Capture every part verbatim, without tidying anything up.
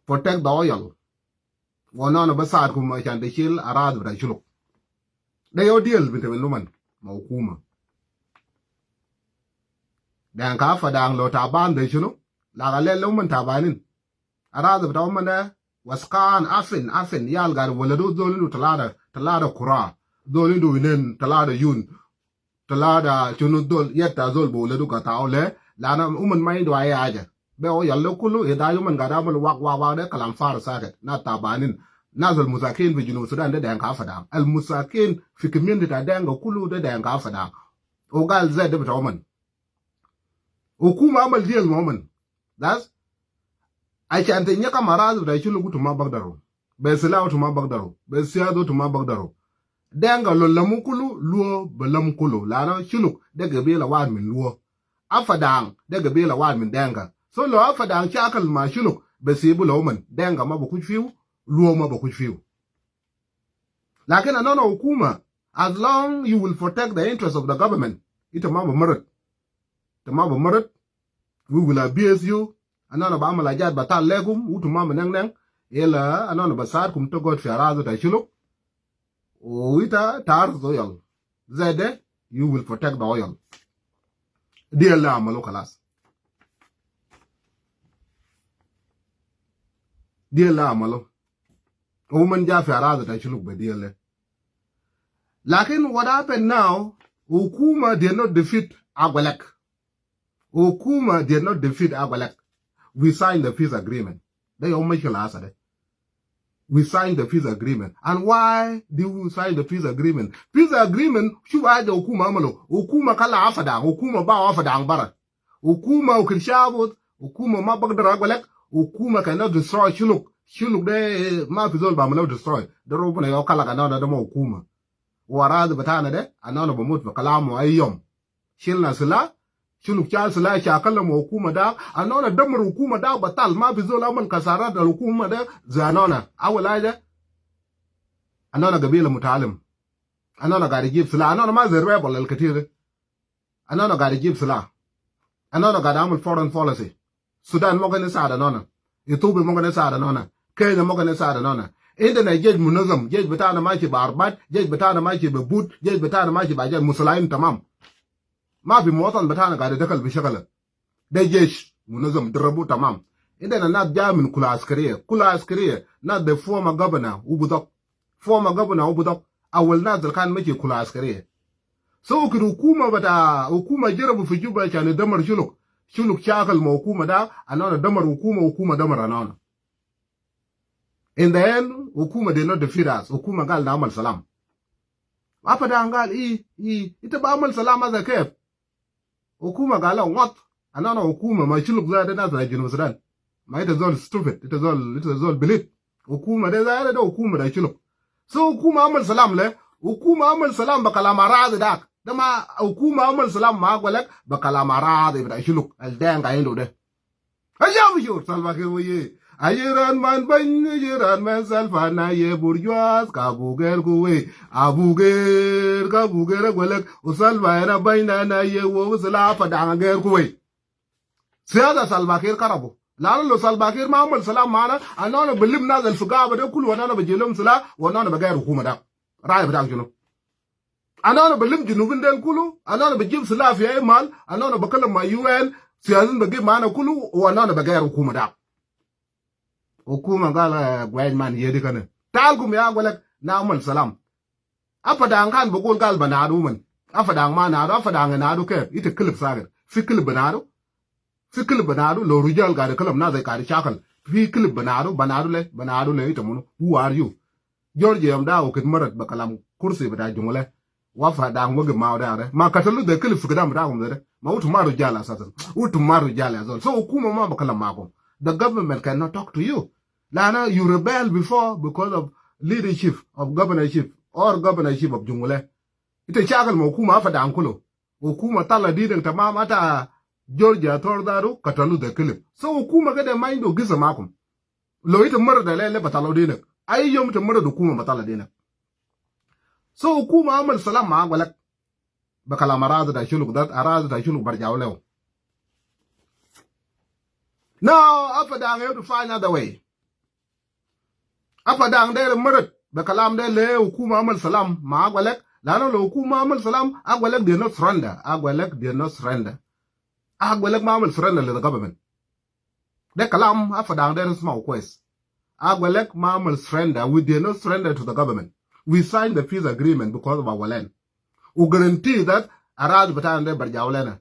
protect the oil. Wa nana ba saad kum ashan tashil aradi bita Shuluk. De yo deal bita min luman ma hukuma. Deng Afadang lo taban de shunu? Laga lel luman tabanin. Aradi bita uman de waskan afin, afin. Yal gari waladu zol indu talata, talata kura. Zol indu inen talata yun. Talata shunu zol, yetta zol bo waladu kata ole. Lana uman ma indu ay aja. Be oil lo kulu, e da uman gada mal wak, wak, wak de kalam farig sakit. Na tabanin. Nas al musakin fi Junub Sudan de Deng Afadang. Al musakin fi community ta Deng kulu de Deng Afadang. Ugal zed de bita uman. Hukuma amal deal ma uman. Das, ashan tanyaka aradi bita Shuluk utum ma bagdaru. Be silah utum ma bagdaru. Be siyasa utum ma bagdaru. Deng lo lamu kulu, Luo be lamu kulu. Lana Shuluk de gabila wahid min Luo. Afadang de gabila wahid min Deng. So lo Afadang shakal ma Shuluk, be sibu lo uman. Deng ma ba kush fiu, Luo ma ba kush fiu. Lakin anana hukuma, as long you will protect the interest of the government, ita ma ba marat. Ita ma ba marat. We will abuse you. Anana ba amal ajat batal lekum, utum ma ba neng neng. Ila anana ba saad kum tagod fi aradi ta Shuluk. Wa ita tarud oil. Zede, you will protect the oil. Deal le amalu kalas. Deal le amalu. Uman ja fi aradi ta Shuluk be deal le. Lakin what happened now, hukuma did not defeat Agwelek. Hukuma did not defeat Agwelek. We signed the peace agreement. De yom mushkila hasa de. We signed the peace agreement. And why do we sign the peace agreement? Peace agreement, shuf aja hukuma amalu. Hukuma kala Afadang, hukuma ba Afadang bara. Hukuma ukir shabut, hukuma ma bagdar Agwelek, hukuma cannot destroy Shuluk. Shuluk de, eh, ma fi zol ba amalu destroy. De Rabbuna yo kala anana de ma hukuma. Wa aradi bitana de, anana ba mut fi kalamu ay yom. Shilna silah, Shuluk shal silah, shakal ma hukuma da, anana damar hukuma da batal, ma fi zol amal kasarat al hukuma da, ze anana. Awal aja, anana gabila mutaalim. Anana gari jib silah, anana ma ze rebel al ketir. Anana gari jib silah. Anana gari amal foreign policy. Sudan ma gani saad anana. Ethiopia ma gani saad anana. Kenya ma gani saad anana. Indana jesh munazam, jesh bitana mashi be arbat, jesh bitana mashi be but, jesh bitana mashi be ajat musalahin tamam. Ma fi muwatan bitana gari dakal fi shakal. De jesh munazam, darabu tamam. Indana nas ja min kula askariya, kula askariya, nas de former governor, ubudak. Former governor ubudak. Awal nas al kan mashi kula askariya. So kir hukuma bita, hukuma jarabu fi Juba ashan damar Shuluk. Shuluk shakal ma hukuma da, anana damar hukuma, hukuma damar anana. In the end, hukuma did not defeat us. Hukuma gal na amal salam. Afadang gal, i, i, ita ba amal salam hasa kef? Hukuma gal ngot. Anana hukuma ma Shuluk zede nas ta Junub Sudan. Ma ita zol stupid, ita zol, ita zol bilit. Hukuma de zede de hukuma ta Shuluk. So hukuma amal salam le, hukuma amal salam be kalam aradi dak. De ma hukuma amal salam ma Agwelek be kalam aradi bita Shuluk. Al Deng indu de. Aja bishur, Salva Kiir weye. Ajiran man bany, ajiran man Salva na ye burjuas, ka buger kuwe. Abuger, ka buger Agwelek. U Salva ena bany na na ye wo, u Salva Afadang ger kuwe. Siyasa Salva Kiir karabu. Lanu lo Salva Kiir ma amal salam mana, anana bilim nas al fi gaba de kulu, anana bijib lom silah, wa anana biger hukuma da. Rai bitak shunu? Anana bilim Junubin del kulu, anana bijib silah fi ay mal, anana bikalam ma U N, siyasin bijib mana kulu, wa anana biger hukuma da. Hukuma gal, eh, gwaj man yedi kane. Tal kum ya Agwelek, na amal salam. Afadang kan bugul gal banadu man. Afadang ma nadu, Afadang nadu kef? Ita kilib sagir. Fi kilib banadu. Fi kilib banadu, lo rujal gari kalam na zai gari shakal. Fi kilib banadu, banadu le, banadu le, ita munu? Who are you? George yom da wakit marat be kalam kursi bita Jonglei. Wa Afadang wagi ma wada are. Ma katalu de kilib fi gidam bitakum de. Ma utum ma rujal asasan. Utum ma rujal ya zol. So hukuma ma bikalam makum. The government cannot talk to you. Lana you rebel before because of leadership of governorship or governorship of Jonglei. Ita shakal ma hukuma Afadang kulu. Hukuma tala dinek tamam, ata George Ator daru katalu de kilib. So hukuma kede ma indu gisa makum. Lo ita marat le, le batalo dinek. Ay yom ita marat hukuma batala dinek. So hukuma amal salam ma Agwelek. Be kalam aradi ta Shuluk da, aradi ta Shuluk barjau leo. Now, Afadang have to find other way. Apadang der meret be kalam de le hukuma amal salam ma Agwelek. Lano lo hukuma amal salam, Agwelek did not surrender. Agwelek did not surrender. Agwelek ma amal surrender le the government. De kalam Apadang der ismau kwes. Agwelek ma amal surrender. We did not surrender to the government. We signed the peace agreement because of our land. We guarantee that arad bitana de barjau lena.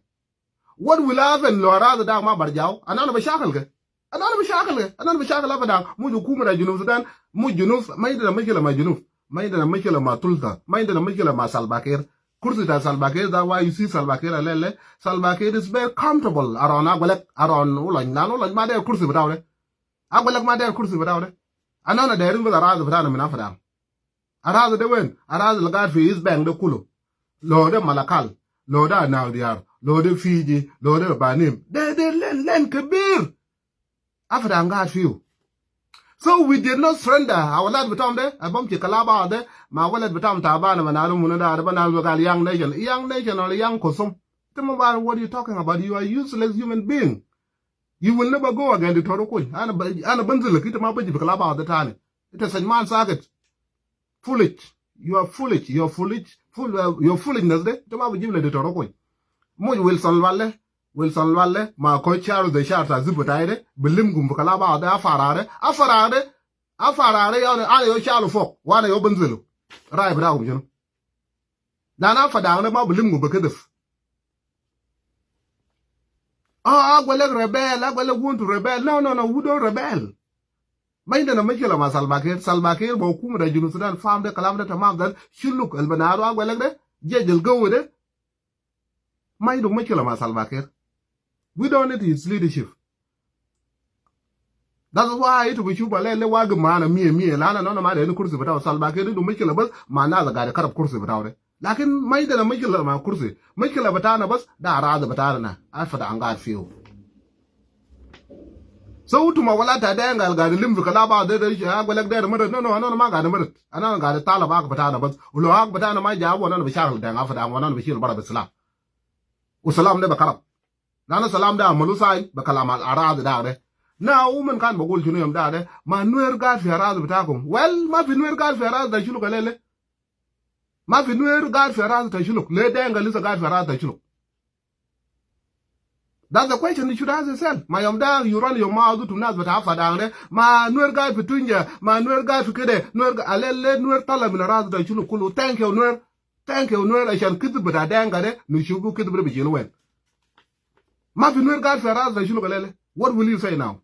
What will happen lo arad da ma barjau? Anana bashakal ke. Anana bashakal ke. Anana bashakal Apadang. Muj hukuma da Junub Sudan. Muj Junub. Ma indana mushkila ma Junub. Ma indana mushkila ma sulta. Ma indana mushkila ma Salva Kiir. Kursi ta Salva Kiir, that's why you see Salva Kiir alele. Salva Kiir is very comfortable around Agwelek, around Ulony. Lano Ulony ma der kursi bitau de. Agwelek ma der kursi bitau de. Anana derin bas arad bitana min Apadang. Arad de wen, arad le gad fi East Bank de kulu. Lo de Malakal, lo de Anaudiar, lo de Fiji, lo de Banim. De, de land, land kebir. Apadang gad fiu. So we did not surrender. Awlad bitam de, abamshi kalaba de, ma walad bitam taban, ma nalu munu da, da ba nalu gal young nation, young nation or young Kusum. Tell me about what you talking about. You are useless human being. You will never go again to Torokuny. Ana ba-, ana banzil, ita ma baji bi kalaba de tani. Ita sajman sakit. Foolish. You are foolish. You are foolish. Fool, uh, your foolishness de. Ita ma baji bi le de Torokuny. Muj Wilson Lwale. Wilson Lwale. Ma ko charu de char ta zibu ta de. Bilim gum bi kalaba de. Afara de. Afara de. Afara de. Ana, ana yo chalu fok. Wa ana yo banzilu. Rai bra gum junu. Lana Apadang de ma bilim gum bi kedef. Ah, Agwelek rebel, Agwelek want to rebel. No, no, no, we don't rebel. Ma indana mushkila ma Salva Kiir. Salva Kiir ba hukuma da Junub Sudan faham de kalam de tamam. That Shuluk al banaru Agwelek de, jesh al gawi de. Ma indu mushkila ma Salva Kiir. We don't need his leadership. That's why ita bishuf alele wagi mana mia mia, lana anana ma derin kursi bitau. Salva Kiir indu mushkila bas ma nas gad karab kursi bitau de. Lakin ma indana mushkila ma kursi. Mushkila bitana bas da arad bitana na. Apadang gad fiu. So utum awlad ta Denga al gad lim fi kalaba de, de Agwelek der meret. No, no, anana ma gad meret. Anana gad talab hak bitana bas. Ulo hak bitana ma jabu, anana bishakal Denga Apadang, anana bishil bara bi salam. Wa salam de bi karab. Lana salam da amalu sign bi kalam al arad da de. Na uman kan bagul shunu yom da de. Ma Nuer gad fi arad bitakum. Well, ma fi Nuer gad fi arad ta Shuluk alele. Ma fi Nuer gad fi arad ta Shuluk. Le Denga lisa gad fi arad ta Shuluk. That's the question you should ask yourself. Ma yom da you run your mouth to nas bita Apadang de. Ma Nuer gad fi Tunja. Ma Nuer gad fi kede. Nuer ga-, alele Nuer tala min arad ta Shuluk kulu. Thank you, Nuer. Thank you, Nuer, ashan kidib bita Denga de, nushufu kidib de bishilu wen. Ma fi Nuer gad fi arad ta Shuluk alele. What will you say now?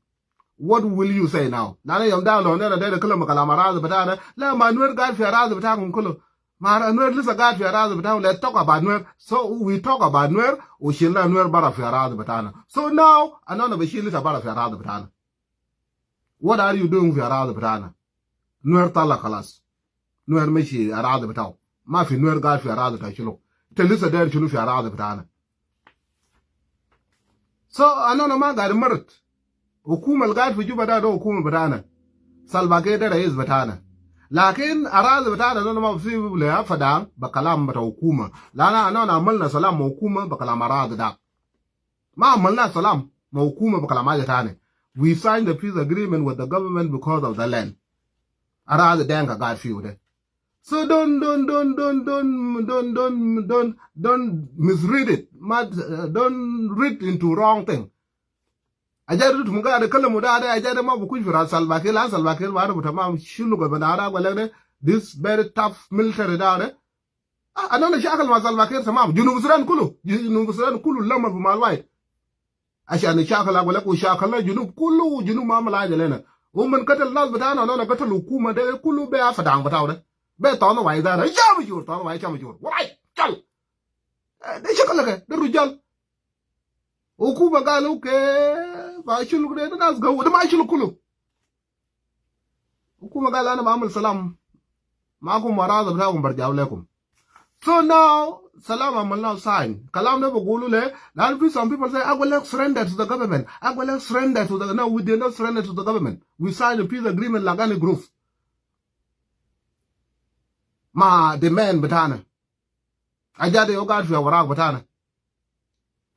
What will you say now? Lana yom da lo nena dere kalam kalam arad bitana. La ma Nuer gad fi arad bitakum kulu. Ma Nuer lisa gad fi arad bitakum. Let's talk about Nuer. So we talk about Nuer, u shilna Nuer bara fi arad bitana. So now, anana bishil ita bara fi arad bitana. What are you doing fi arad bitana? Nuer tala kalas. Nuer mashi arad bitau. Ma fi Nuer gad fi arad ta Shuluk. Ita lisa der shunu fi arad bitana? So, anana ma gad meret. Hukuma al gad fi Juba da, da hukuma bitana. Salva Kiir da rais bitana. Lakin arad bitana, anana ma bisibu le Apadang bi kalam bita hukuma. Lana anana amalna salam ma hukuma bi kalam arad da. Ma amalna salam ma hukuma bi kalam haja tani. We signed the peace agreement with the government because of the land. Arad Denga gad fiu de. So don't, don't, don't misread it. Ma, uh, don't read into wrong thing. Ajat de utum gad kalamu da de, ajat de ma bi kush fi ras Salva Kiir, la Salva Kiir ma arufu tamam shunu ga bana da wala de, this very tough military da de. Ah, anana shakal ma Salva Kiir tamam. Junub Sudan kulu, Junub Sudan kulu lama fi mal wahid. Ashan shakal, agul lek, u shakal Junub kulu, Junub ma amal haja lena. Uman katal nas bitana, anana katal hukuma de kulu be Apadang bitau de. Be tona wai da, sham jur, tona wai sham jur. Wai, chal. Eh, de shakal ke, de rujal. Hukuma galu ke, ma Shuluk de, de nas gawi, de ma Shuluk kulu. Hukuma gal ana bamul salam makum, wa arad bitakum barjau lekum. So now, salam amalna sign. Kalam de bagulu le, lanu fi some people say, "Agwelek surrender to the government. Agwelek surrender to the," no, we did not surrender to the government. We signed a peace agreement like any group. Ma demand bitana. Ajat de yo gad fi warak bitana.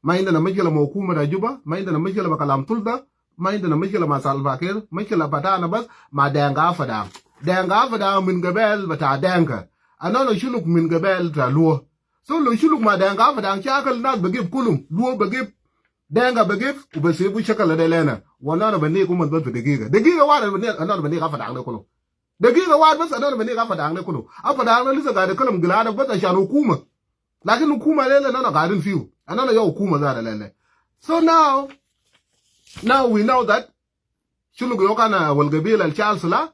Ma indana mushkila ma hukuma ta Juba, ma indana mushkila ma kalam sulta, ma indana mushkila ma Salva Kiir, mushkila bitana bas ma Denga Apadang. Denka Afadang min gabel bita Denka. Anono Shuluk min gabel bita Luo. So lo Shuluk ma Denka Afadang shakal nas begif kulum. Luo begif. Denka begif. Ubesibu shakal de lena. Wa anono beni kuman bas fi degiga. Degiga wahid beni, anono beni Afadang de kulu. Degiga wahid bas, anono beni Afadang de kulu. Afadang de lisa gade kalam gilada bas ashan hukuma. Lakin hukuma lele anono gadin fiu. Anono ya hukuma zada lele. So now, now we know that Shuluk yo kan, ah, wal gabil al shal sila.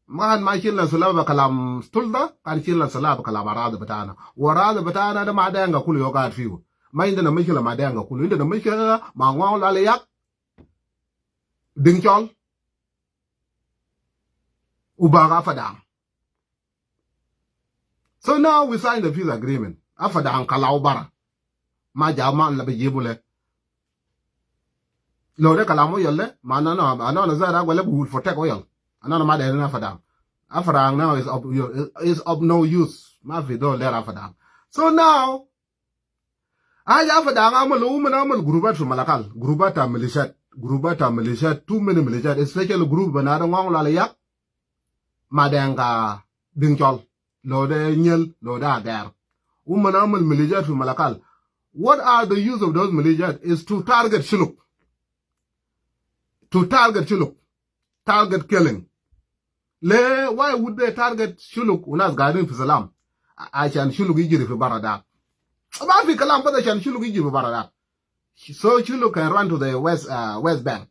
Ma kan ma shilna sila be kalam sulta, kan shilna sila be kalam aradi bitana. Wa aradi bitana de ma Denka kulu yo gad fiu. Ma indana mishkila ma Denka kulu. Indana mishkila ma Ngong Lale Yak, Ding Chol, u baga Afadang. So now we sign the peace agreement. Afadang kala u bara. Ma jama la bejibu le. Lo de kalamu yal le, ma anono, anono zada wala bu will protect oyal. Anono ma de na Afadang. Afadang now is of, is of no use. Ma fi dol de Afadang. So now, aja Afadang amal, uman amal gurubat fi Malakal. Gurubat ta militiat. Gurubat ta militiat. Too many militiat. Especially group banada Ngong Lale Yak. Ma Denka Ding Chol, lo de Nyel, lo de Ader. Uman amal militiat fi Malakal. What are the use of those militiat? Is to target Shuluk. To target Shuluk. Target killing. Le, why would they target Shuluk wa nas gadin fi salam? A-, ashan Shuluk yijiri fi bara dak. Ma fi kalam bas ashan Shuluk yijiri fi bara dak. So Shuluk can run to the west, uh, West Bank.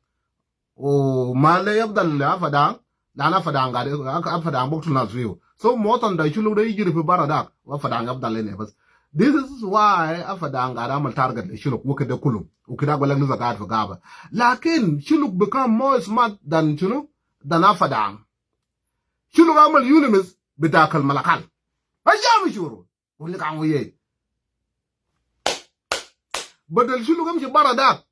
Wa Malakal yafdal le Afadang, lanu Afadang gad, Afadang buktul nas fiu. So muwatanin ta Shuluk de yijiri fi bara dak, wa Afadang yafdal le hena bas. This is why Afadang gad amal target le Shuluk, wa kede kulu. Wa kede agwal lisa gad fi gaba. Lakin Shuluk become more smart than shunu, than Afadang. Shuluk amal UNMISS bita Malakal. Aja mi shuru. Wala kan wiye. Badal Shuluk amshi bara dak.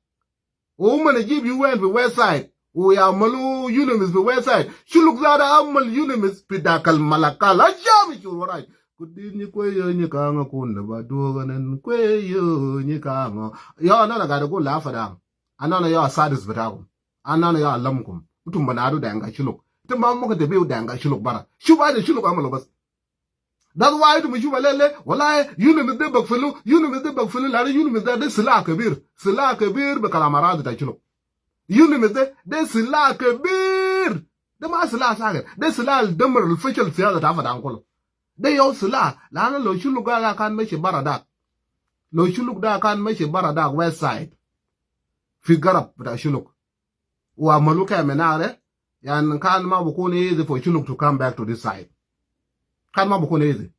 Uman ajib UN fi West Side. Wa yamalu UNMISS fi West Side. Shuluk zada amal UNMISS fi dak Malakal. Aja mi shuru warai. Kudini kwe yo ni kanga kunna ba duwa ganen kwe yo ni kanga. Ya anono gad kulu Afadang. Anono ya sadis bitakum. Anono ya alamkum. Utum banadu Denka Shuluk. Utum ba mumkin tabiu Denka Shuluk bara. Shufu aja Shuluk amalu bas. That's why utum shufu lele, wallahi, UNMISS de bigfilu, UNMISS de bigfilu, lanu UNMISS de, de silah kebir. Silah kebir be kalam aradi ta Shuluk. UNMISS de, de silah kebir. De ma silah saghir. De silah al damar al fashal siyasa ta Afadang kulu. De yo silah. Lanu lo Shuluk gal kan mashi bara dak. Lo Shuluk de kan mashi bara dak West Side. Fi garab bita Shuluk. Wa amalu camp hena de, yani kan ma bikun easy for Shuluk to come back to this side. Kan ma bikun easy.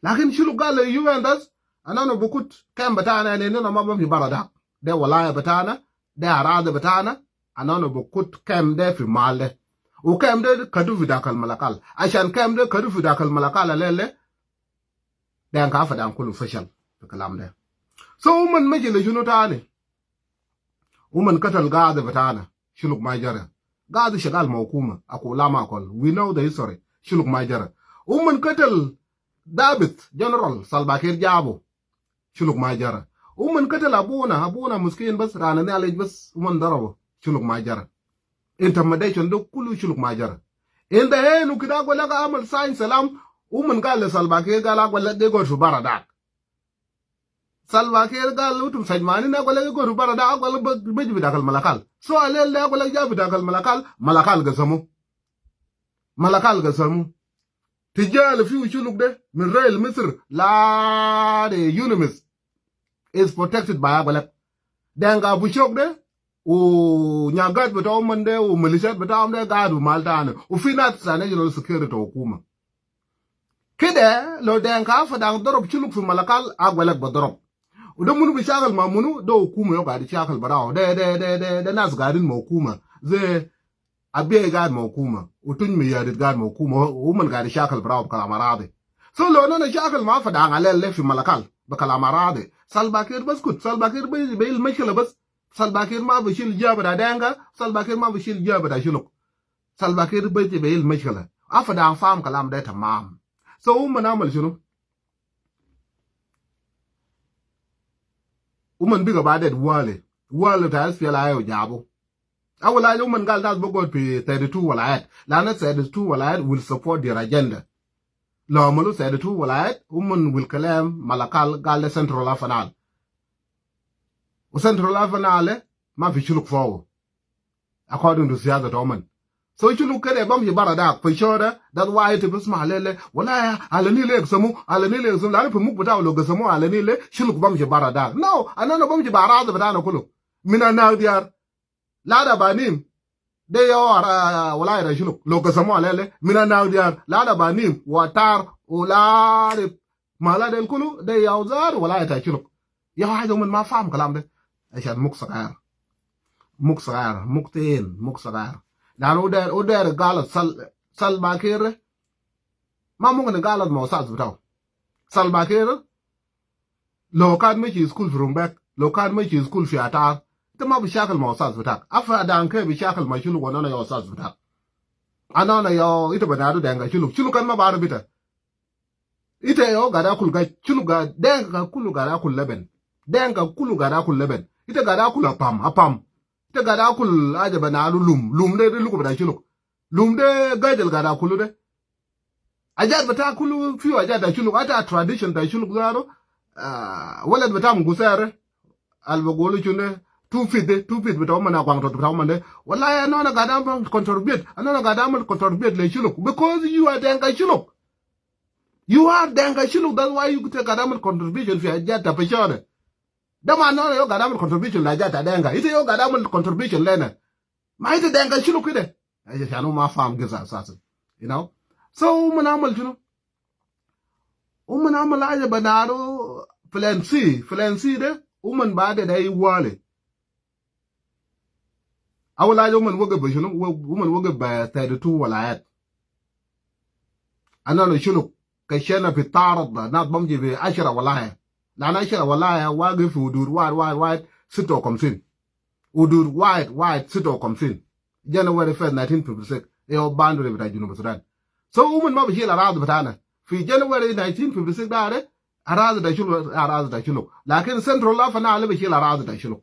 Lakin Shuluk gal le UN bas, anono bikut camp bitana, yani anono ma bamshi bara dak. De wilaya bitana, de aradi bitana, anono bikut camp de fi mahal de. Wa camp de kadu fi dak Malakal. Ashan camp de kadu fi dak Malakal lele, Denka Afadang kulu fashal fi kalam de. So uman mashi le shunu tani? Uman katal gadi bitana, Shuluk ma jere. Gadi shagal ma hukuma, aku ulama kulu. We know the history. Shuluk ma jere. Uman katal dabit, general, Salva Kiir jabu. Shuluk ma jere. Uman katal abuna, abuna miskin bas, rana ne alij bas, uman darabu. Shuluk ma jere. Intimidation de kulu Shuluk ma jere. In the end, u kede agwal lek amal sign salam, uman gal le Salva Kiir gal agwal lek de gor fi bara dak. Salva Kiir gal utum sajmanin, agwal lek gor fi bara dak, agwal lek be-, beji fi dak Malakal. So alel de agwal lek ja fi dak Malakal, Malakal gasamu. Malakal gasamu. Tijal fiu Shuluk de, min Rel Misir, la de UNMISS is protected by agwal lek. Denka Abu Shok de, u nyagat bita uman de, u militiat bita uman de, gadu mahal tani. U fi nas ta national security ta hukuma. Kede, lo Denka Afadang darab Shuluk fi Malakal, agwal lek ba darab. U de munu bi shakal ma munu, de hukuma yo gadi shakal barau. De, de, de, de, de nas gadin ma hukuma. Ze Abiy gad ma hukuma, u Tuny Mayardit gad ma hukuma, u, uman gad shakal barau be kalam aradi. So lo nana shakal ma Afadang alel le fi Malakal be kalam aradi. Salva Kiir bas kut, Salva Kiir be, be il mashkila bas. Salva Kiir ma bi shil jaba ta Denka, Salva Kiir ma bi shil jaba ta Shuluk. Salva Kiir be, be il mashkila. Afadang faham kalam de tamam. So uman amal shunu? Uman biga badet wali. Wali ta SPLA-IO jabu. Awal haja uman gal nas bogod fi thirty-two walayat. Lanu thirty-two walayat will support their agenda. Lo amalu thirty-two walayat, uman will claim Malakal gal de Central Upper Nile. U Central Upper Nile de, ma fi Shuluk fogo. According to siyasa ta uman. So Shuluk kede bamshi bara dak, fi show de, that's why ita bisma lele, wala ya, Ala Nile yaksamu, Ala Nile yaksamu, lanu fi muk bitao lo yaksamu Ala Nile, Shuluk bamshi bara dak. No, anana bamshi bara dak bitana kulu. Mina Nile diyar. Lada Banim. De yaw ara, walayat ta Shuluk. Lo yaksamu lele. Mina Nile diyar. Lada Banim. Watar. Ularib. Mala del kulu. De yaw zar walayat ta Shuluk. Yaw haja uman ma faham kalam de. Ashan muk sagayir. Muk sagayir. Muk tin. Muk sagayir. Lanu u der, u der galat Sal-, Salva Kiir. Ma mumkin galat ma usaz bitao. Salva Kiir. Lo kan mashi school fi Rumbek, lo kan mashi school fi Atar, ita ma bi shakil ma usaz bitak. Afa Danke bi shakil ma Shuluk wa anana yaw usaz bitak. Anana yaw ita banadu Denka Shuluk. Shuluk kan ma barif ita. Ita yaw gad akul gad, Shuluk gad, Denka kulu gad akul leben. Denka kulu gad akul leben. Ita gad akul apam, apam. Ita gad akul haja banadu lum, lum de, de luku bita Shuluk. Lum de gad al gad akulu de. Ajat bita kulu fiu ajat ta Shuluk, ata tradition ta Shuluk zatu. Ah, walad bita Mugusere, al bigulu shunu de, two feet de, two feet bita uman, agwang tot bita uman de. Wallahi, anana gad amal contribute, anana gad amal contribute le Shuluk. Because you are Denka Shuluk. You are Denka Shuluk, that's why you take gad amal contribution fi ajat ta fi show de. De ma anana yaw gad amal contribution le ajat ta Denka. Ita yaw gad amal contribution lena. Ma ita Denka Shuluk kede. Ashan uman ma faham giza asasan. You know? So, uman amal shunu? Uman amal haja banadu plan C, plan C de, uman bada de iwale. Awal haja uman wagif bi shunu, wa-, uman wagif bi thirty-two walayat. Anana Shuluk, kashena fi tarad da, nas bamshi fi ashara walayat. Lanu ashara walayat wagif fi hudud wahid, wahid, wahid, sitta wa khamsin. Hudud wahid, wahid, sitta wa khamsin. January first, nineteen fifty-six. Yaw boundary bita Junub Sudan. So, uman ma bi shil aradi bitana. Fi January nineteen fifty-six da de, aradi ta Shuluk, aradi ta Shuluk. Lakin Central Upper Nile bi shil aradi ta Shuluk.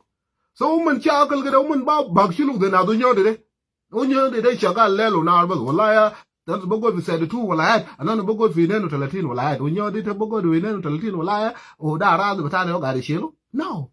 So, uman shakil kede, uman ba, bag Shuluk de na du nyo de de. U nyo de de shagal lel u nahar bas. Wallahi ya, de bogod fi thirty-two walayat, anana bogod fi itnain wa talatin walayat. U nyo de de bogod fi itnain wa talatin walayat, u de aradi bitana yaw gad ishilu. No.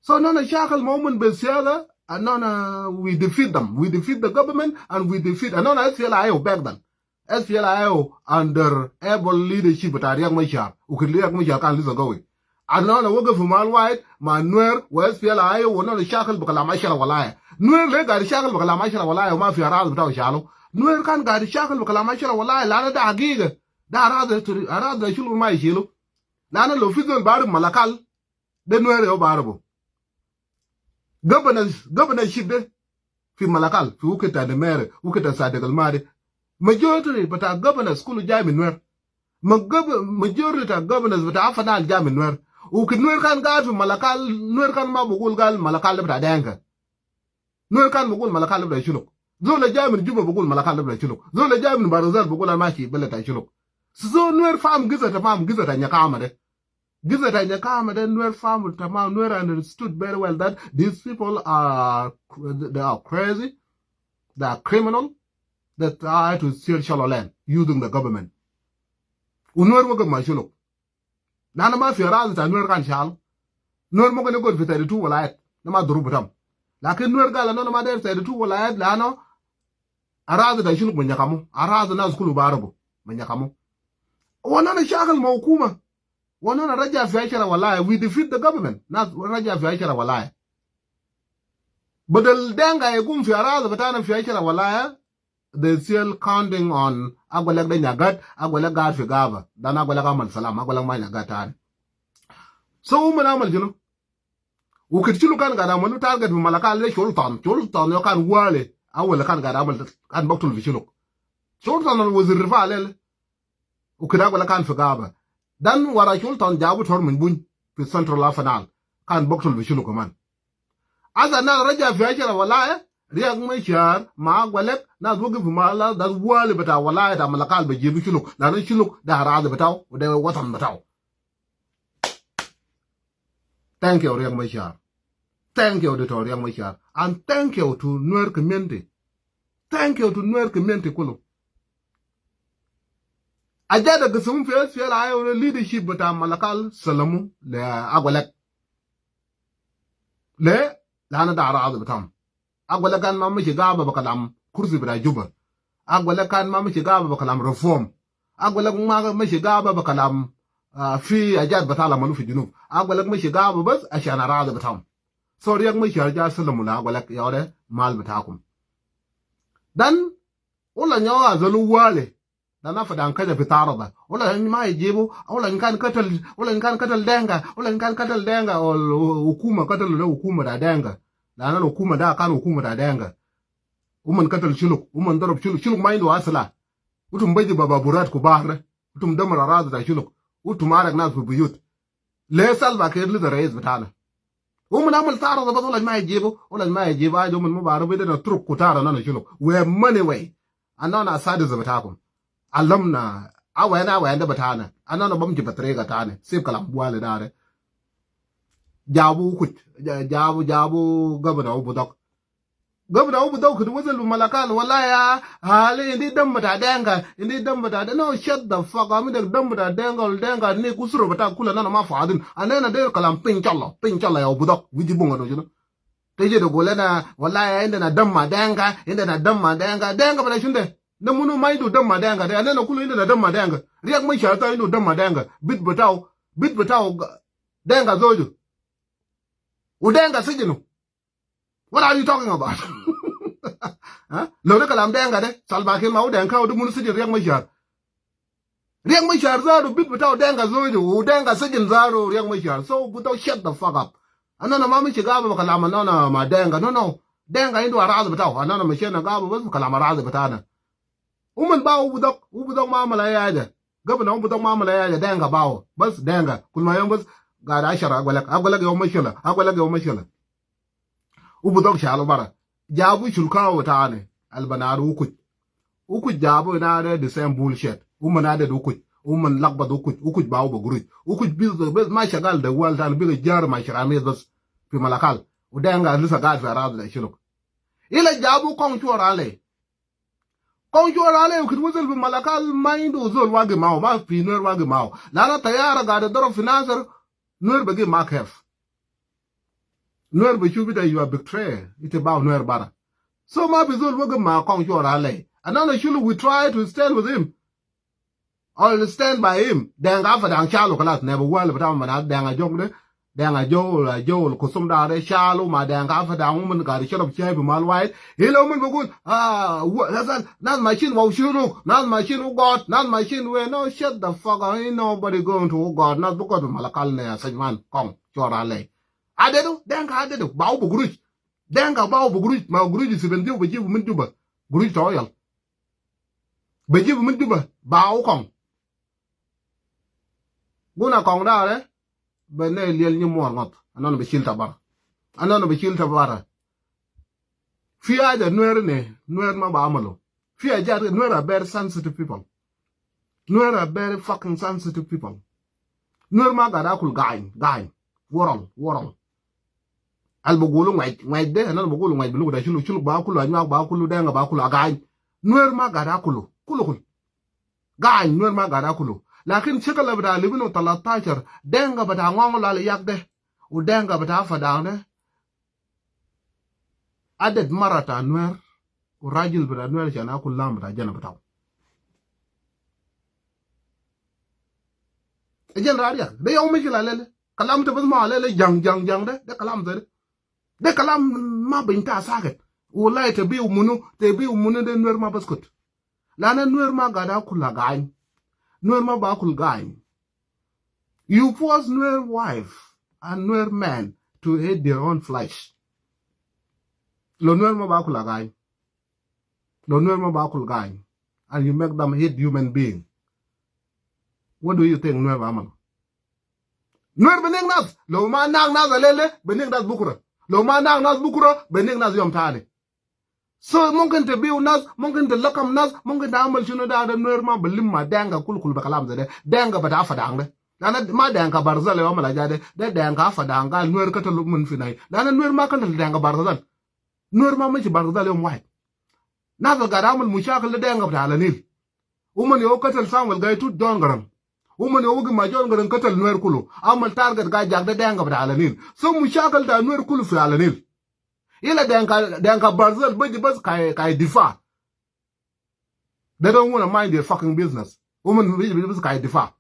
So, anana shakil ma uman bi siyasa, anana we defeat them. We defeat the government and we defeat, anana S P L A I O back then. S P L A I O under able leadership bita Riek Machar. U kede Riek Machar kan lisa gawi. Anana wagif fi mahal wahid ma Nuer wa S P L A I O, wa anana shakil bi kalam ashara walayat. Nuer le gad shakil bi kalam ashara walayat, ma fi aradi bitao shalu. Nuer kan gad shakil bi kalam ashara walayat, lanu de hagiga. De aradi, aradi ta Shuluk ma ishilu. Lanu lo fi zol barif Malakal, de Nuer yaw barifu. Governance, governorship de fi Malakal, fi wakit ta Nimeri, wakit ta Sadiq Almahdi. Majority bita governors kulu jai min Nuer. Ma gov-, majority ta governors bita Upper Nile jai min Nuer. U kede Nuer kan gaid fi Malakal, Nuer kan ma bigul gal Malakal de bita Denka. Nuer kan bigul Malakal de bita Shuluk. Zol jai min Juba bigul Malakal de bita Shuluk. Zol jai min Bahr el Ghazal bigul ana mashi bele ta Shuluk. So Nuer faham giza tamam, giza ta Nyakama de. Giza ta Nyakama de Nuer faham tamam, Nuer understood very well that these people are, they are crazy, they are criminal, they try to steal Shilluk land using the government. U Nuer wagif ma Shilluk. Lanu ma fi aradi ta Nuer kan shalu. Nuer mumkin yagod fi thirty-two walayat. De ma duruf bitam. Lakin Nuer gal anana ma der thirty-two walayat lanu aradi ta Shilluk ma Nyakamu. Aradi nas kulu barifu ma Nyakamu. Wa anana shakil ma hukuma. Wa anana raja fi ashara walayat. We defeat the government. Nas raja fi ashara walayat. Badal Denka yagum fi aradi bitana fi ashara walayat, they still counting on agwelek de Nyagat, agwelek gaid fi gaba. Dan agwelek amal salam, agwelek ma Nyagat tani. So, uman amal shunu? U kede Shilluk kan gaid amalu target fi Malakal de Sultan. Sultan yaw kan wale, awal kan gaid amal, kan bigtul fi Shilluk. Sultan al wazir difa lel. U kede agwelek kan fi gaba. Dan wara Sultan jabu Tor Minbun fi Central Upper Nile. Kan bigtul fi Shilluk kaman. Asa nas raja fi ashara walayat, Riek Machar ma agwelek, nas wagif fi mahal, das wali bita walayat ta Malakal bijibu Shilluk. Lanu Shilluk de aradi bitao, u de watan bitao. Thank you, Riek Machar. Thank you, Doctor Riek Machar. And thank you to Nuer community. Thank you to Nuer community kulu. Ajat da gisimu fi S P L I O leadership bita Malakal salamu le Agwelek. Le, lanu da aradi bitam. Agwelek kan ma mishi gaba be kalam kursi bita Juba. Agwelek kan ma mishi gaba be kalam reform. Agwelek ma mishi gaba be kalam, ah, fi ajat bita al amalu fi Junub. Agwelek mishi gaba bas ashan aradi bitam. So Riek Machar ja salamu le Agwelek ya wole mal bitakum. Dan, wala nyawa zolu wale. Dan Afadang kaja fi tarada. Wala ma yajibu, wala in kan katal, wala in kan katal Denka, wala in kan katal Denka, wala hukuma katal le hukuma ta Denka. Lanu hukuma da kan hukuma ta Denka. Uman katal Shuluk, uman darab Shuluk, Shuluk ma indu asla. Utum baji be baburat kubar. Utum damar aradi ta Shuluk. Utum harak nas fi buyut. Le Salva Kiir lisa rais bitana. Uman amal tarada bas, wala ma yajibu, wala ma yajibu, aja uman ma barufu, ita na truk kutar anana Shuluk. We mane we. Anana asatida bitakum. Alamna, awen, awen de bitana. Anana bamshi be tariga tani. Sib kalam wale dare. Jabu Ukuch, ja-, jabu, jabu Gabna Abu Dok. Gabna Abu Dok kede wazal bi Malakal, wala ya, hale, indi dam bita Denka, indi dam bita De-, no, shut the fuck up, indi dam bita Denka, wala Denka, ni kusura bita kula, anana ma fadin. Anana de kalam pin chala, pin chala ya Abu Dok, wiji bunga no jino. Teje de gole na, wala ya, indana dam ma Denka, indana dam ma Denka, Denka bita shunu de. Na munu ma indu dam ma Denka de, anana kulu indana dam ma Denka. Riek Machar ta indu dam ma Denka, bit bitau, bit bitau, Denka zoju. U Denka sijinu. What are you talking about? Ha? Lo de kalam Denka de, Salva Kiir ma u Denka, u de munu sijin Riek Machar. Riek Machar zatu bit bitau Denka zoju, u Denka sijin zatu Riek Machar. So, bitau shut the fuck up. Anana ma mishi gaba be kalam anana ma Denka. No, no. Denka indu aradi bitau. Anana mashina gaba bas be kalam aradi bitana. Uman ba Abu Dok, Abu Dok ma amal ayi haja. Gabna Abu Dok ma amal ayi haja, Denka bawu. Bas Denka. Kul ma yom bas, gad ashara Agwelek. Agwelek yom mashkila. Agwelek yom mashkila. Abu Dok shalu bara. Jabu shulka tani. Al banadu Ukuch. Ukuch jabu ina de the same bullshit. Uman ade Ukuch. Uman lakbat Ukuch. Ukuch bawu be guruj. Ukuch bas, bas ma shagal de wal tani biga jar ma sharamid bas fi Malakal. U Denka lisa gad fi aradi ta Shuluk. Ila jabu Kong Chol Alei. Kong Chol Alei u kede wazal bi Malakal ma indu zol wagi mau, ma fi Nuer wagi mau. Lana tayara gade darab fi Nasir, Nuer bigi ma kef. Nuer bishuf ita you are betrayed, ita bawu Nuer bara. So ma fi zol wagi ma Kong Chol Alei. And then Shuluk, we try to stand with him. I'll stand by him. Denka Afadang shalu kalas, neba wale bita ma nas Deng Ajok de. Deng Ajok, Ajok, Kusum da de shalu ma Denka Afadang, uman gad sharab shai fi mal wahid. Ila uman bigul, ah, wa-, nas, nas mashin wa Shuluk, nas mashin wa God, nas mashin wa, no, shut the fuck up. Ain't nobody going to God. Nas bukot bi Malakal ne ya sajman, Kong Chol Alei. Adedu, Denka adedu, bawu be guruj. Denka bawu be guruj, ma guruj seven zero bejibu min Juba. Guruj ta oyal. Bejibu min Juba, bawu Kong. Guna Kong da de, bene liel nyi muar ngot. Anana bishil ta bara. Anana bishil ta bara. Fi haja Nuer ne, Nuer ma ba amalu. Fi haja Nuer are very sensitive people. Nuer are very fucking sensitive people. Nuer ma gad akul gany, gany. Worol, worol. Al bigulu ngwaj, ngwaj de, anana bigulu ngwaj bi Lugud, Shuluk, Shuluk ba akulu, Anyuak ba akulu, Denka ba akulu, agany. Nuer ma gad akulu, kulu, kulu. Gany, Nuer ma gad akulu. Lakin shakal bita libinu talatashar, Denka bita Ngong Lale Yak de, u Denka bita Afadang de. Adad mara ta Nuer, u rajil bita Nuer shan akul lam bita jana bitau. Ajan rariak, de yau mashkila lele. Kalam ta bas ma lele, jang, jang, jang de, de kalam ta de. De kalam ma binta saket. Wallahi ta biu munu, ta biu munu de Nuer ma baskut. Lana Nuer ma gad akul agany. Nuer ma ba akul gany. You force Nuer wife and Nuer men to eat their own flesh. Lo Nuer ma ba akul agany. Lo Nuer ma ba akul gany. And you make them eat human being. What do you think Nuer ba amalu? Nuer bi nig nas. Lo ma nig nas lele, bi nig nas bukura. Lo ma nig nas bukura, bi nig nas yom tani. So, mumkin ta biu nas, mumkin ta lakam nas, mumkin ta amal shunu da, da Nuer ma bi lim ma Denka kulu kulu bi kalam zede. Denka bita Afadang de. Lana ma Denka Bahr el Ghazal ya amal ajat de, de Denka Fadang gal Nuer katalu uman fi Nile. Lana Nuer ma katalu Denka Bahr el Ghazal. Nuer ma mashi Bahr el Ghazal yom wahid. Nas al gaid amal mushakil de Denka bita Ala Nil. Uman ya katal Samuel Gai Tut John Garang. Uman ya wagi ma John Garang katal Nuer kulu. Amal target gaid ajak de Denka bita Ala Nil. So mushakil ta Nuer kulu fi Ala Nil. Ila Denka, Denka Bahr el Ghazal baji bas kai, kai difa. They don't wanna mind their fucking business. Uman baji bas kai difa.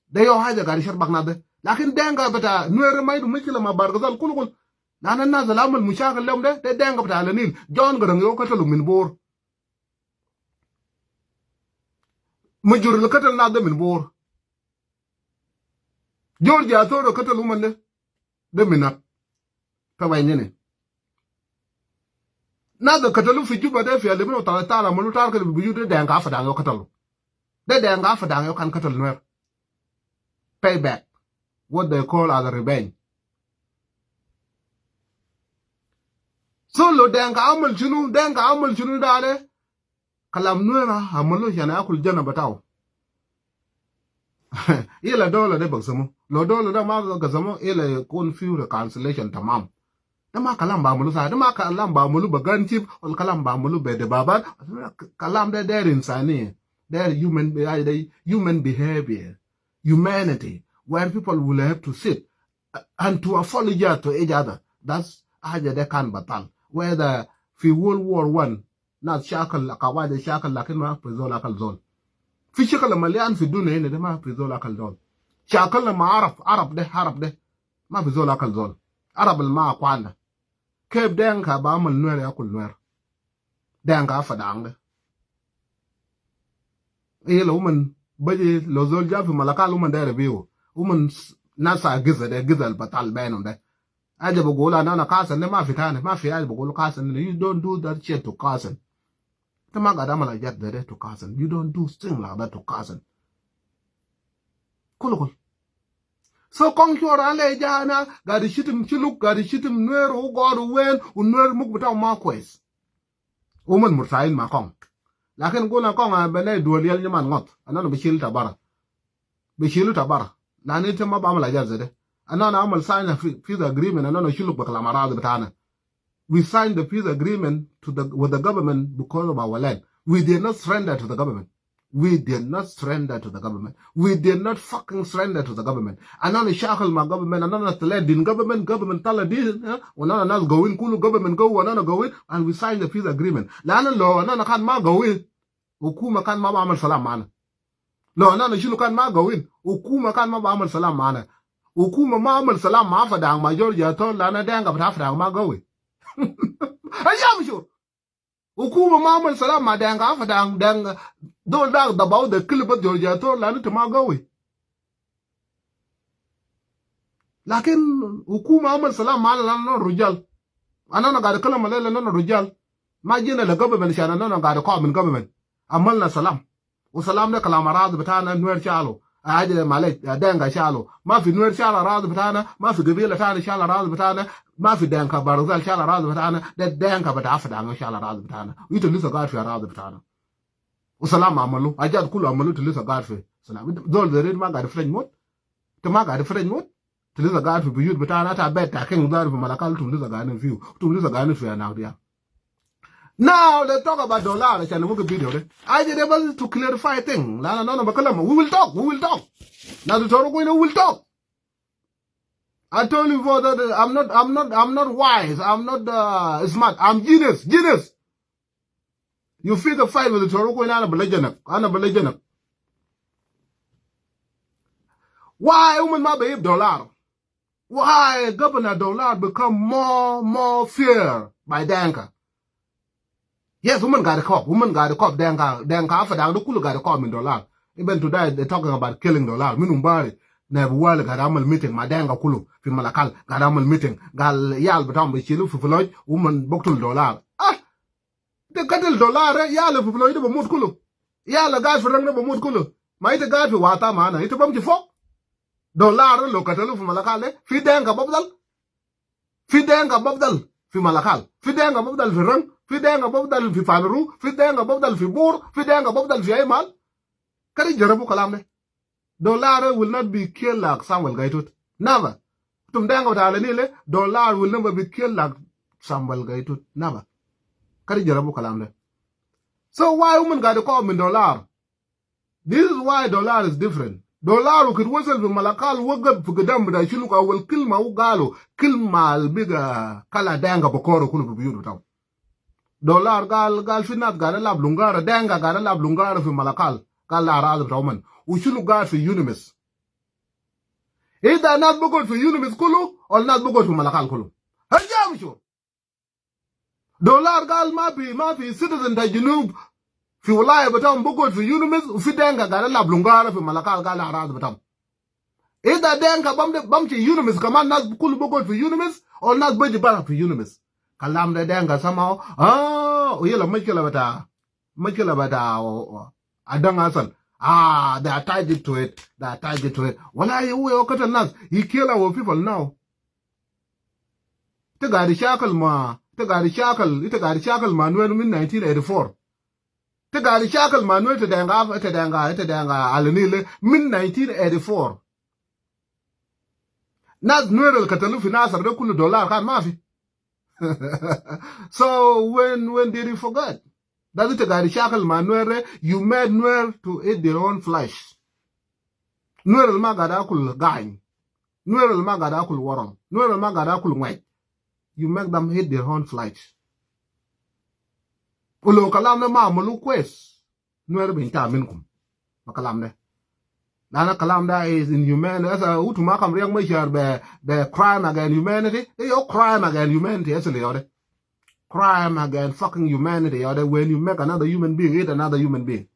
De yo haja gaid sharbak nas de. Lakin Denka bita Nuer ma indu mushkila ma Bahr el Ghazal kulu kulu. Lana nas al amal mushakil lom de, de Denka bita Ala Nil. John Garang ya katalu min Bor. Majur al katal nas de min Bor. George Athon katalu uman de, de min Nuer. Ta wai nini. Nas de katalu fi Juba de fi alifin u talatalatin amal target biyut de Denka Fadang ya katalu. De Denka Fadang ya kan katal Nuer. Payback. What they call as a revenge. So lo Denka amal shunu, Denka amal shunu de, kalam Nuer amalu shan yakul jana bitau. Ila dola de bagasamu. Lo dola de ma bagasamu, ila yakun fiu reconciliation tamam. De ma kalam bi amalu sa, de ma kalam bi amalu be gunship, wala kalam bi amalu be debabat. Kalam de, de insani. De human, de human behavior, humanity, where people will have to sit and to apologize to each other. That's haja de kan batal. Whether fi World War One, nas shakal, kawaja shakal, lakin ma fi zol akal zol. Fi shakal malyan fi dunya hina de ma fi zol akal zol. Shakal ma Arab, Arab de, Arab de. Ma fi zol akal zol. Arab al ma akwana. Kef Denka bi amal Nuer yakul Nuer? Denka Fadang de. Ila uman baji lo zol ja fi Malakal uman dere biu. Uman s-, nas a giza de, giza al batal benum de. Haja bi gulu ana, ana cousin de ma fi tani, ma fi haja bi gulu cousin de. You don't do that shit to cousin. Ita ma gaid amal ajat de, de to cousin. You don't do thing like that to cousin. Kulu kulu. So Kong Chor ale ja ana, gaid shitim Shuluk, gaid shitim Nuer, u gaid wen, u Nuer muk bitau ma kwes. Uman murtahin ma Kong. Lakin guna Kong a bene dual yal nyaman ngot. Ana ana bi shil ta bara. Bi shilu ta bara. Lani ita ma bi amal ajat zede. Ana ana amal sign a fi-, peace agreement, ana ana Shuluk bi kalam aradi bitana. We signed the peace agreement to the, with the government because of our land. We did not surrender to the government. We did not surrender to the government. We did not fucking surrender to the government. Ana ana shakal ma government, ana ana tala din government, government tala din, eh? Wa ana ana nas gawin kulu, government gaw, wa ana ana gawin, and we signed the peace agreement. Lana lo ana ana kan ma gawin, hukuma kan ma bi amal salam mana. Lo ana ana shunu kan ma gawin, hukuma kan ma bi amal salam mana. Hukuma ma amal salam ma Fadang ma George Athon, lana Denka bita Fadang ma gawin. Aja bi shur. Hukuma ma amal salam ma Denka Fadang, Denka, zol de dabau de kili bas George Athon, lana ita ma gawin. Lakin hukuma amal salam mana lana ana ana rujal. Ana ana gaid kalam ale lana ana ana rujal. Ma jina le government shan ana ana gaid kaw min government. Amalna salam. Wa salam de kalam aradi bitana Nuer shalu. Haja de malek, Denka shalu. Ma fi Nuer shal aradi bitana, ma fi gabila tani shal aradi bitana, ma fi Denka Bahr el Ghazal shal aradi bitana, de Denka bita Fadang shal aradi bitana. Ita lisa gaid fi aradi bitana. Wa salam amalu, ajat kulu amalu, ita lisa gaid fi salam. Zol zede ma gaid fresh mot. Ita ma gaid fresh mot. Ita lisa gaid fi biyut bitana, ata bet ta keng zar fi Malakal, ita lisa gaid fiu. Ita lisa gaid fi anakdiya. Now let's talk about dollar. Ashan nabda video de. Haja de bas to clarify thing. Lana ana ana bi kalam. We will talk. We will talk. Nas Tooro Kuina, we will talk. I told you before that, uh, I'm not, I'm not, I'm not wise. I'm not, uh, smart. I'm genius. Genius. You pick a fight with Tooro Kuina, ana bi lajanak. Ana bi lajanak. Why uman ma bi hib dollar? Why Governor Dollar become more, more fear by Denka? Yes, uman gaid kop, uman gaid kop, Denka, Denka Fadang de kulu gaid kop min Dollar. Even today, they talking about killing Dollar. Min umbari, na buwali gaid amal meeting ma Denka kulu fi Malakal, gaid amal meeting. Gal yal bitam bi shilu fi Floj, uman buktul Dollar. Ah! Ita katal Dollar, eh, yal fi Floj de bi mut kulu. Yal gaid fi Rang de bi mut kulu. Ma ita gaid fi wata mana, ita bi mshi fok. Dollar lo katalu fi Malakal, eh, fi Denka bi fadal. Fi Denka bi fadal fi Malakal. Fi Denka bi fadal fi Rang. Fi Denka bi fadal fi Panru. Fi Denka bi fadal fi Bor. Fi Denka bi fadal fi ay mahal. Kede jarabu kalam de. Dollar will not be killed like Samuel Gai Tut. Never. Tum Denka bita Ala Nile, Dollar will never be killed like Samuel Gai Tut. Never. Kari jarabu kalam de. So why umon gadi kom min Dollar? This is why Dollar is different. Dollar wakit wasal fi Malakal wagaf fi gidam bita Shuluk, awal kilma hu galu, kilma al biga kala Denka bikoro kulu fi biyut bitau. Dollar gal, gal fi nas gade lab lungara, Denka gade lab lungara fi Malakal, gal la araz bita uman. Wa Shuluk gade fi Unimist. Ida nas bigod fi Unimist kulu, wala nas bigod fi Malakal kulu. Hajam shu. Dollar gal mafi, mafi citizen ta Junub fi wilaya bitam bigod fi Unimist, wa fi Denka gade lab lungara fi Malakal gal araz bitam. Ida Denka bam de, bamshi Unimist kaman nas kulu bigod fi Unimist, wala nas baji bara fi Unimist. Kalam de Denka somehow, ah, wa yala mashkila bita, mashkila bita, oh, oh, Adang Hassan. Ah, they attach it to it. They attach it to it. Wallahi, hu, hu katal nas. He kill our people now. Ita gadi shakal ma, ita gadi shakal, ita gadi shakal ma Nuer min nineteen eighty-four. Ita gadi shakal ma Nuer ta Denka, ta Denka, ta Denka Ala Nile min nineteen eighty-four. Nas Nuer al katalu fi Nasir de kulu Dollar kan mafi. So when, when did you forget? That ita gadi shakal ma Nuer, you made Nuer to eat their own flesh. Nuer al ma gad akul gany. Nuer al ma gad akul warang. Nuer al ma gad akul ngwech. You make them eat their own flesh. Wu lo kalam de ma amalu kwes, Nuer bi inta minkum. Ma kalam de. Lana kalam de is inhuman. Asa utu ma kam Riek Machar be, be crime against humanity. De yo crime against humanity, asli yo de. Crime against fucking humanity, yo de. When you make another human being eat another human being.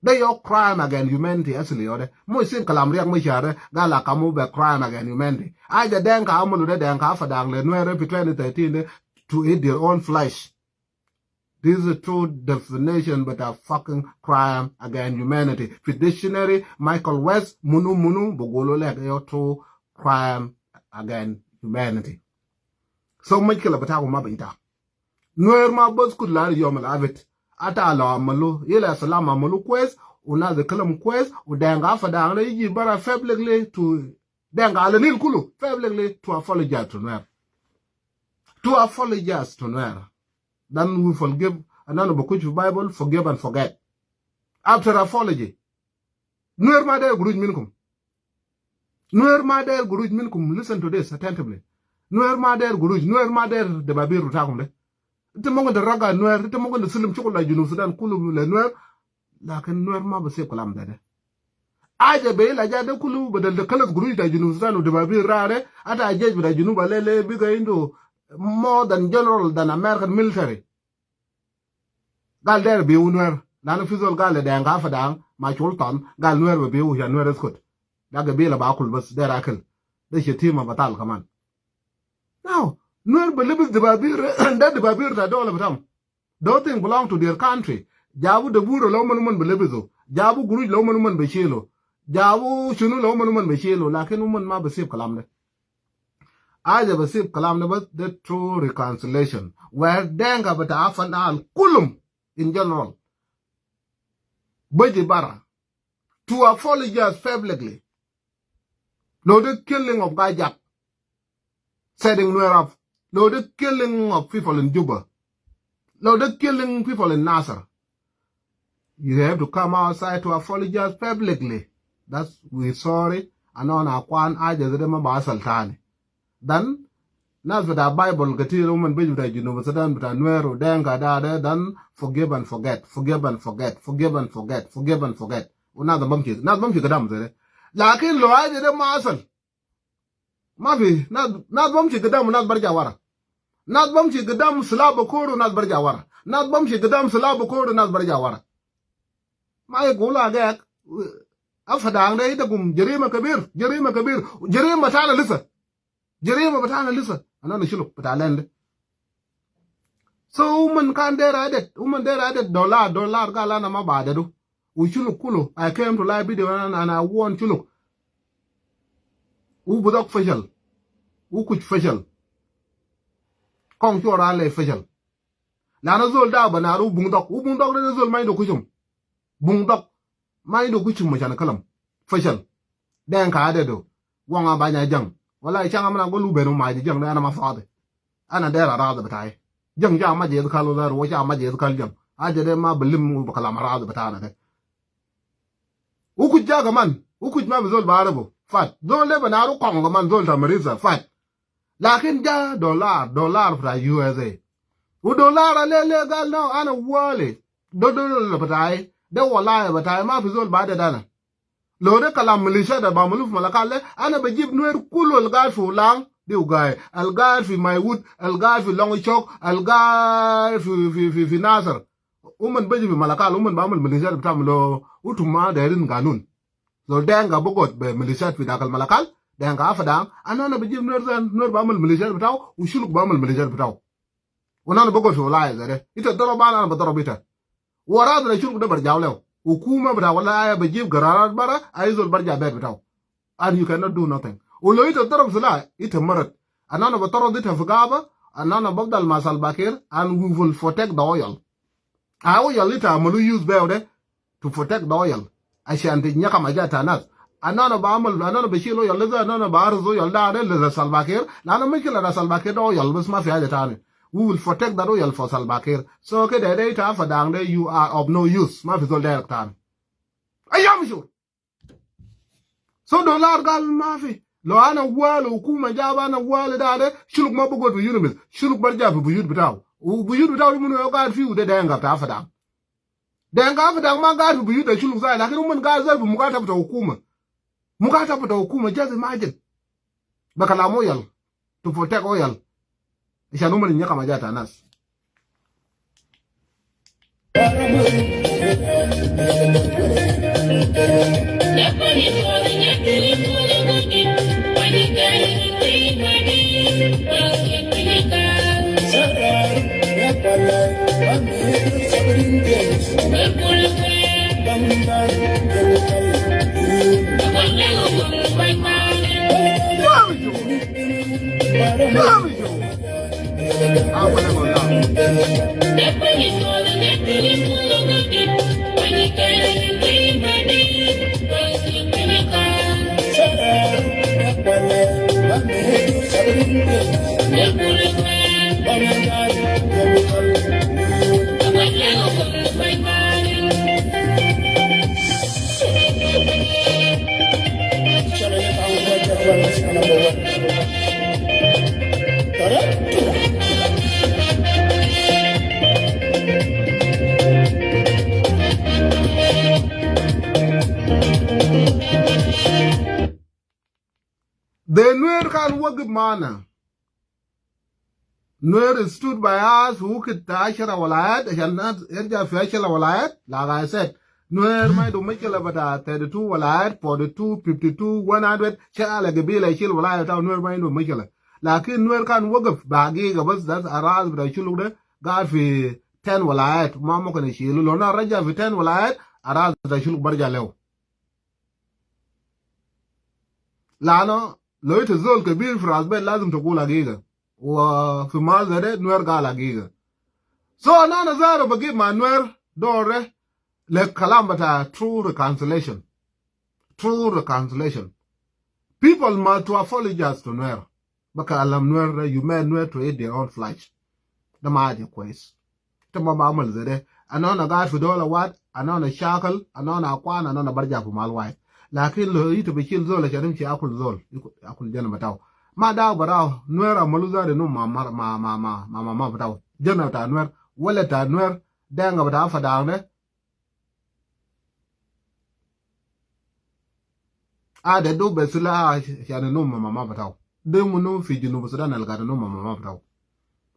De yo crime against humanity, asli yo de. Mo isib kalam Riek Machar de, gal akamu be crime against humanity. Aja Denka amalu de, Denka fadang le Nuer fi twenty thirteen de, to eat their own flesh. This is a true definition bita fucking crime against humanity. Fi dictionary, Michael West, munu munu, bugulu lek yo true crime against humanity. So mashkila bitakum ma bi inta. Nuer ma biskut lil yom al abid. Ata lo amalu, yala salam amalu kwes, u nas de kalam kwes, u Denka fadang le yiji bara publicly to Denka Ala Nile kulu, publicly to apologize to Nuer. To apologize to Nuer. Then we forgive, and then we quote the Bible, forgive and forget. After apology, Nuer ma der guruj minkum. Nuer ma der guruj minkum. Listen to this attentively. Nuer ma der guruj, Nuer ma der debabir bitakum de. Ita mumkin taraga Nuer, ita mumkin tasilim shukul ta Junub Sudan kulu le Nuer, lakin Nuer ma bi sib kalam de de. Aja be ila aja de kulu badal de kalas guruj ta Junub Sudan u debabir ra de, ata jesh bita Junub al le biga indu more than general than American military. Gal der biu Nuer, lanu fi zol gal le Denka fadang ma Sultan, gal Nuer bi biu, ya Nuer iskut. Da gabila bi akul bas, der akil. De shetima batal kaman. Now, Nuer bi lebis debabir, de debabir ta dola bitam. Those things belong to their country. Jabu debur lo manu man bi lebisu. Jabu guruj lo manu man bi shilu. Jabu shunu lo manu man bi shilu. Lakin uman ma bi sib kalam de. Aja bi sib kalam de bas, de true reconciliation. Where Denka bita Upper Nile kulum in general baji bara to apologize publicly. Lo de killing of Gajak, setting Nuer up. Lo de killing of people in Juba. Lo de killing people in Nasir. You have to come outside to apologize publicly. That's, we sorry. Anon akwan aja zede ma bi hasal tani. Then nas bita Bible ketir uman biji bita Junub Sudan bita Nuer u Denka da de, then forgive and forget, forgive and forget, forgive and forget, forgive and forget. U nas bamshi, nas bamshi gidam zede. Lakin lo aja de ma hasal. Ma fi, nas, nas bamshi gidam u nas barja wara. Nas bamshi gidam silah bi koru, nas barja wara. Nas bamshi gidam silah bi koru, nas barja wara. Ma yagulu agek, afadang de ita gum jarima kabir, jarima kabir, jarima bitana lisa. Jarima bitana lisa. Anan Shuluk bita Ala Nile de. So uman kan der adet, uman der adet Dollar, Dollar gal ana ma bi adedu. U Shuluk kulu, I came to live video and, and I warn Shuluk. U budok fashal. U kuj fashal. Kong chora le fashal. Lana zol da banaru bungdok. U bungdok de zol ma indu kuchum. Bungdok. Ma indu kuchum mashan kalam. Fashal. Dinka a dedo. Wang a banya jang. Wala i chang amana golu benu ma jang de ana ma fadi. Ana dera rada batai. Jang ja ma je kal wala ro ja ma je kal jang. A je de ma belim u bakala ma rada batana de. Ukuj ja kaman. Ukuj ma bizol barabu. Fat. Zol de banaru kong kaman zol ta marisa. Fat. Lakin ja dollar, dollar fra U S A. U dollar a le le gal no ana wale. Do do do batai. De wala batai ma fi zol bade dana. Lo de kalam militia da bamalu fi Malakal de, ana bajib Nuer kulu al gaid fi Ulang, de ugai. Al gaid fi Maiwut, al gaid fi Longchok, al gaid fi, fi, fi, fi Nasir. Uman baji fi Malakal, uman bamal militia bitaum lo, utum ma derin ganun. Lo Dinka bugud be militia fi dakal Malakal, Dinka Fadang, ana ana bajib Nuer zan, Nuer bamal militia bitau, u Shuluk bamal militia bitau. Wa ana bugud fi wilaya zede. Ita darab ana, ana badarab ita. Wa rad al Shuluk de barjau lew. Hukuma bita wilaya bajib gararat bara, ai zol barja bet bitau. And you cannot do nothing. Wa lo ita darab silah, ita marat. Ana ana batarad ita fi gaba, ana ana bafdal ma Salva Kiir, and we will protect the oil. A oil ita amalu use bew de, to protect the oil. Ashan ti nyakam aja ta nas. Ana ana bamal, ana ana bashil oil, leza ana ana baarz oil da, de leza Salva Kiir. Lanu mushkila ta Salva Kiir da oil, bas ma fi haja tani. We will protect that oil for Salva Kiir. So kede de ita Fadang de, you are of no use. Ma fi zol direct tani. Ayyam shur. So dollar gal ma fi. Lo ana wale, hukuma jab ana wale da de, Shuluk ma bugud fi Unimil. Shuluk barja fi buyut bitau. U buyut bitau de munu yo gaid fi u de Dinka ta Fadang. Dinka Fadang ma gaid fi buyut ta Shuluk zai, lakin uman gaid zai fi mukataba ta hukuma. Mukataba ta hukuma, just imagine. Be kalam oil. To protect oil. Ashan uman nyakam aja ta nas. De Nuer kan wagif maana. Nuer stood by us, fi wukit ta ashara walayat, ashan nas yarja fi ashara walayat, like I said, Nuer ma indu mushkila bita thirty-two walayat, forty-two, fifty-two, one hundred, shal gabila shil walayat bitau, Nuer ma indu mushkila. Lakin Nuer kan wagif bi hagiga, bas das araz bita Shuluk de, gaid fi ten walayat, ma mumkin yishilu. Lo na raja fi ten walayat, araz bita Shuluk barja lew. Lanu lo ita zol kebir fi ras beit lazim tagul hagiga. Wa fi mahal zede Nuer gal hagiga. So ana, ana zara bagif ma Nuer dor de le kalam bita true reconciliation. True reconciliation. People ma to apologize to Nuer. Baka alam Nuer, you made Nuer to eat their own flesh. Da ma haja kwes. Ita ma bamal zede. Ana ana gaid fi dola wahid, ana ana shakal, ana ana akwan, ana ana barja fi mahal wahid. Lakin lo ita bishil zol ashan yimshi yakul zol, yakul, yakul jana bitau. Ma da barau, Nuer amalu zade num ma, ma, ma bitau. Jana ta Nuer, wala ta Nuer, Dinka bita Fadang de. Ada du be silah ashan inum ma mama bitau. De munu fi Junub Sudan al gaid inum ma mama bitau?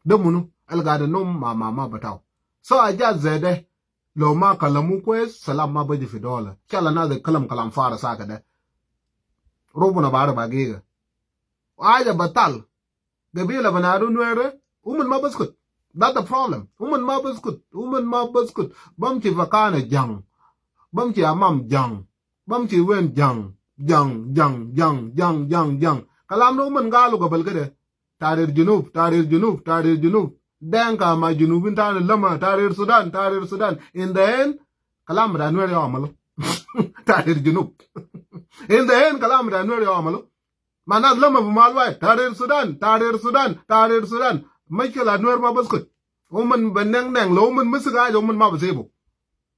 De munu al gaid inum ma mama bitau? So haja zede, lo ma kalamu kwes, salam ma baji fi dola. Shala nas de kalam, kalam fara sa kede. Rubuna barif hagiga. Haja batal. Gabila bita Nuer, uman ma baskut. That's the problem. Uman ma baskut. Uman ma baskut. Bamshi fi kana jang. Bamshi amam jang. Bamshi wen jang. Jang, jang, jang. Kalam de uman galu gabal kede. Tahrir Junub, tahrir Junub, tahrir Junub. Dinka ma Junubin tani lama, tahrir Sudan, tahrir Sudan. In the end, kalam bita Nuer ya amalu. Tahrir Junub. In the end, kalam ta Nuer ya amalu. Ma nas lama fi mahal wahid. Tahrir Sudan, Tahrir Sudan, Tahrir Sudan. Mushkila Nuer ma baskut. Uman beneng neng, lo uman misik haja, uman ma bisibu.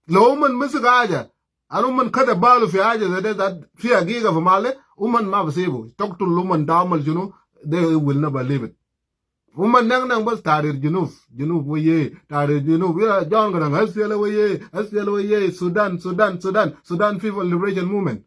Lo uman misik haja, an uman kede balu fi haja, zede zat fi hagiga fi mahal de, uman ma bisibu. Toktul uman, ta amal shunu, they will never leave it. Uman neng neng bas Tahrir Junub, Junub weye, Tahrir Junub. Ya, John Garang, S P L A weye, S P L A weye, Sudan, Sudan, Sudan, Sudan People Liberation Movement.